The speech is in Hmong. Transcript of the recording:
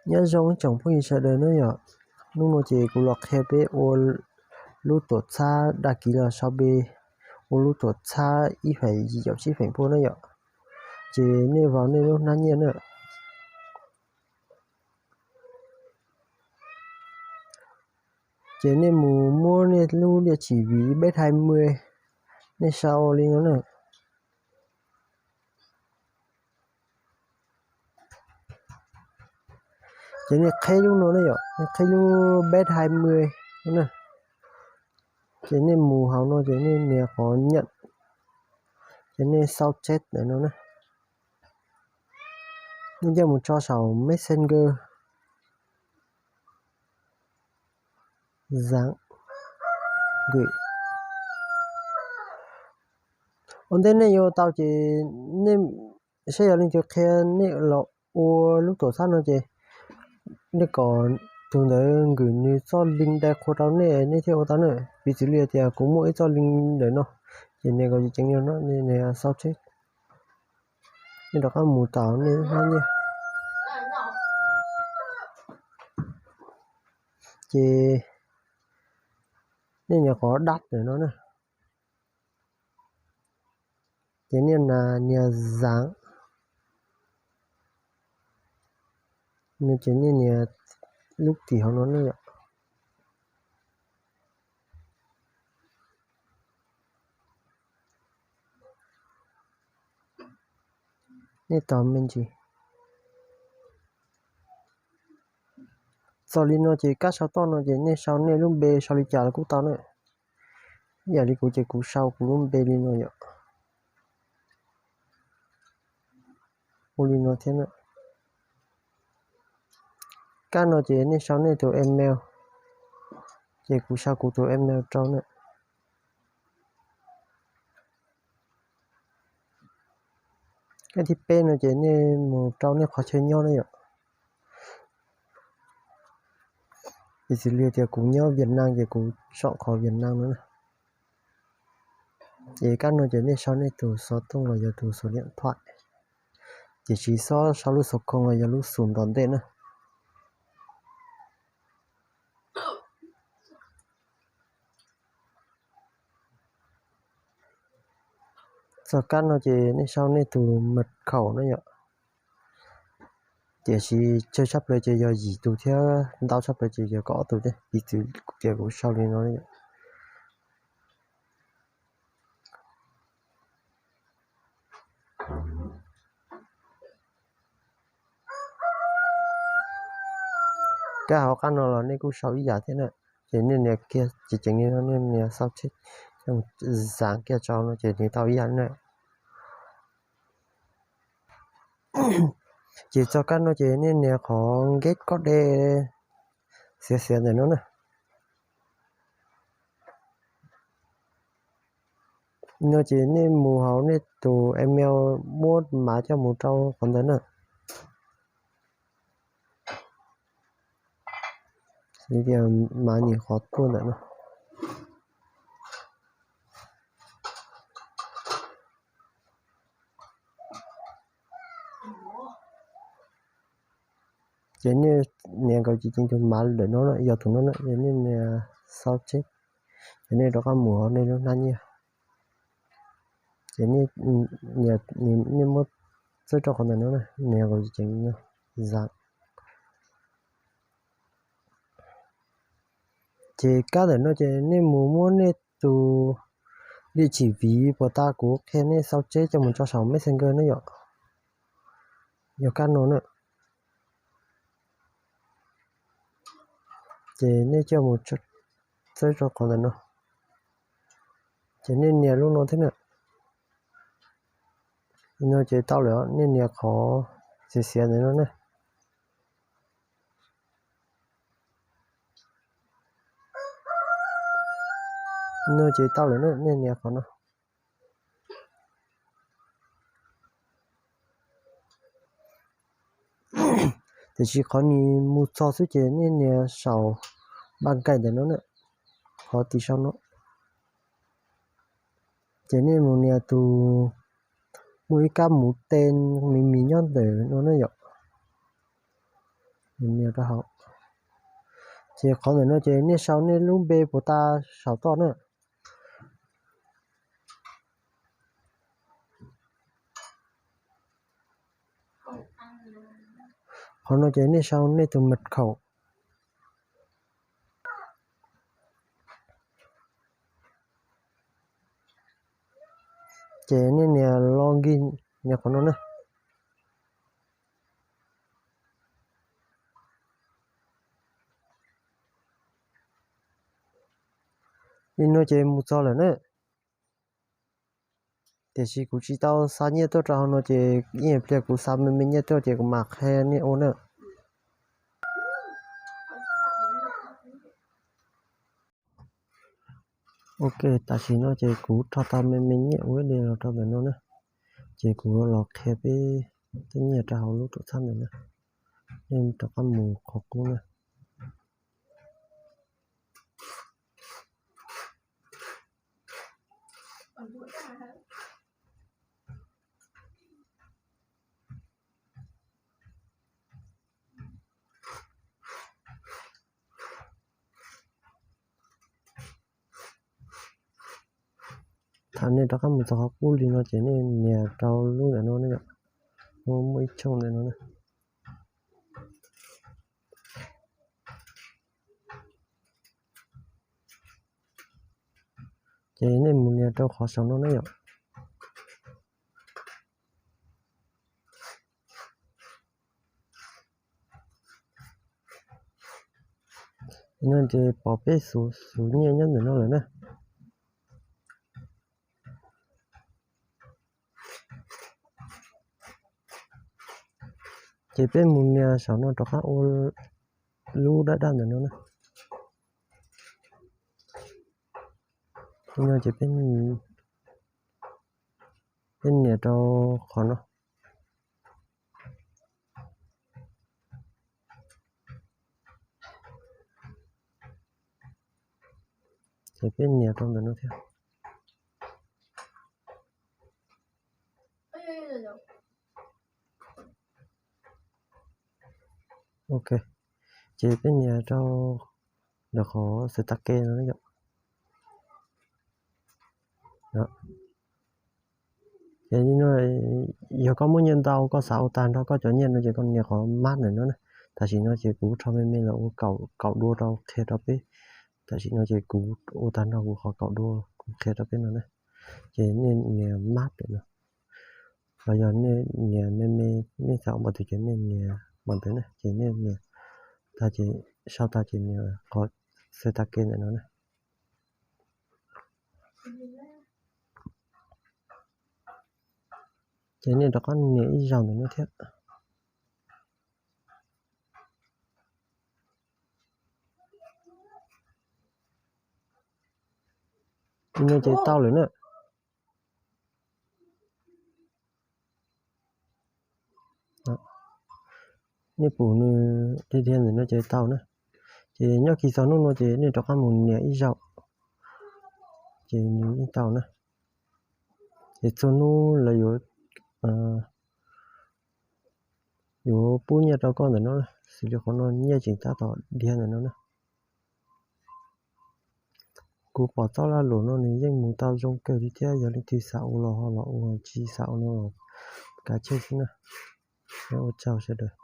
Nyob zoo ib tsoom phooj ywg sawv daws na yom, hnub no ces kuv los qhia peb ua lub tuam txhab dag kiv los sau npe, ua lub tuam txhab ib phaim yim caum tsib feem pua na yom. Ces nej vaus nej lub hnab nyiaj na. Ces nej mus muab nej lub diaj tsim viv bet hai mươi, nej sau li no na. Ces nej qheb lub no na yom, nej qheb lub bet hai mươi na. Ces nej mus hauv no ces nej nias qhov nhận, ces nej sau chết ntawm no na. Nej coj mus tso saum Messenger, dán gửi. Ua ntej nej yuav tau ces nej saib yog leej twg qhia nej los ua lub tuam txhab no ces nej kom tus ntawd gửi nws txoj link dai qhua rau nej, nej thiaj ua tau na. Piv txwv li tias kuv muaj ib txoj link ntawm no, ces nias kaum ceev ceev li no, nej nias sau chết. Nej rov qab mus tom nej lub hnab nyiaj. Ces nej nias qhov đắt ntawm no na. Ces nej nias dán, ces nej nias lub tim hauv no na yom. Nej tos me ntsis. Txog li no ces kab sau toj no ces nej sau nej lub npe sau li cas los kuj tau na. Ib yam li kuv ces kuv sau kuv lub npe li no yom. Ua li no thiab na. Kab no ces nej sau nej tus email, ces kuv sau kuv tus email rau na. Kab thib peb no ces nej mus rau nej qhov chaw nyob na yom. Piv txwv li tias kuv nyob Việt Nam ces kuv sau qhov Việt Nam no na. Ces kab no ces nej sau nej tus xov tooj los yog tus số điện thoại, tiam sis xob sau lub xov khoo los yog lub xum ntom ntej na. Txog kab no ces nej sau nej tus mật khẩu na yom. Tiam sis tsawg tshaj plaws ces yog yim tus thiab ntau tshaj plaws ces yog kaum ob tus thiab, piv txwv tias kuv sau li no na yom. Kab hauv qab no los nej kuj sau ib yam thiab na. Ces nej nias kiag ceev ceev li no, nej nias sau tseg, dán kiag tso no ces nws tau ib yam na. Ces txog kab no ces nej nias qhov nkeb koj de xiav xiav ntawm no na. No ces nej mus hauv nej tus email muab mav coj mus rau qhov ntawd na. Xws li tias mav nyuam qhuav tuaj ntawm no. Ces nej nias nkaus ces ceev tus mav ntawm no na, yog tus no na, ces nej nias sau tseg, ces nej rov qab mus hauv nej lub hnab nyiaj. Ces nej muab txawb rau qhov ntawm no na, nias nkaus ces ceev no, zam. Ces kab ntawm no ces nej mus muab nej tus địa chỉ ví puas tas kuv qhia nej sau tseg coj mus tso saum Messenger na yom. Yog kab no na. Ces nej coj mus txawb rau qhov ntawm no. Ces nej nias lub no thiab na. No ces tau lawm, nej nias qhov xiav xiav ntawm no na. No ces tau lawm na, nej nias qhov no. Tiam sis qhov nws mus txog xwb ces nej nias saum ba nkaim ntawm no na, qhov tim sau no. Ces nej mus nias tus, muaj ib kab muv tee me mis nyob ntawm no na yom. Nias rau hauv. Ces qhov ntawm no ces nej sau nej lub npe puas tas saum toj na. Qhov no ces nej sau nej tus mật khẩu. Ces nej nias login, nias qhov no na. Li no ces mus txog lawm na. Tiam sis kuv tsis tau xa nyiaj tuaj rau hauv no ces ib pliag kuv xa me me nyiaj tuaj ces kuv mam qhia nej ua na. Ok, tam sim no ces kuv rho tau me me nyiaj ua ib li los rau ntawm no na. Ces kuv los qhia peb tej nyiaj rau hauv lub tuam txhab ntawm no. Nej rov qab mus qhov qub na. Thaum nej rov qab mus txog qhov qub li no ces nej nias rau lub ntawm no ne yom. Muaj ib chooj ntawm no na. Ces nej mus nias rau qhov saum no na yom. No ces pom peb xuv nyiaj nyob ntawm no lawm na. Ces peb mus nias saum no rov qab ua lub daj daj ntawm no na. No ces peb nias rau qhov no. Ces peb nias rau ntawm no thiab. Ok, ces peb nias rau ntawm qhov xav tag ke no yom. Ces yog koj muaj nyiaj ntau koj xav ua tag nrho koj cov nyiaj no ces koj nias qhov mab ntawm no na. Tam sim no ces kuv rho me me los ua kaum dua rau qhia rau peb. Tam sim no ces kuv ua tag nrho kuv qhov kaum dua kuv qhia rau peb no na. Ces nej nias mab ntawm no. Los yog nej nias me me, nej xav ua npaum twg ces nej nias npaum ntawd na. Ces nej nias tag ces sau tag ces nias qhov xav tag ke ntawm no na. Ces nej rov qab nias ib zaug ntawm no thiab. Li no ces tau lawm na. Nej pum nws dhia dhia ntawm no ces tau na. Ces nyob kiag txog hnub no ces nej rov qab mus nias ib zaug, ces nws yeej tau na. Ces txhua hnub lawv yuav, yuav pub nyiaj rau koj ntawm no, xws li qhov no nyiaj tseem tab tom dhia ntawm no na. Kuv pom txoj laj lus no nws yeej mus tau zoo kawg li thiab, yog leej twg xav ua los ho los ua, tsis xav ua no los kav tsij xwb na. Ua tsaug sawv daws.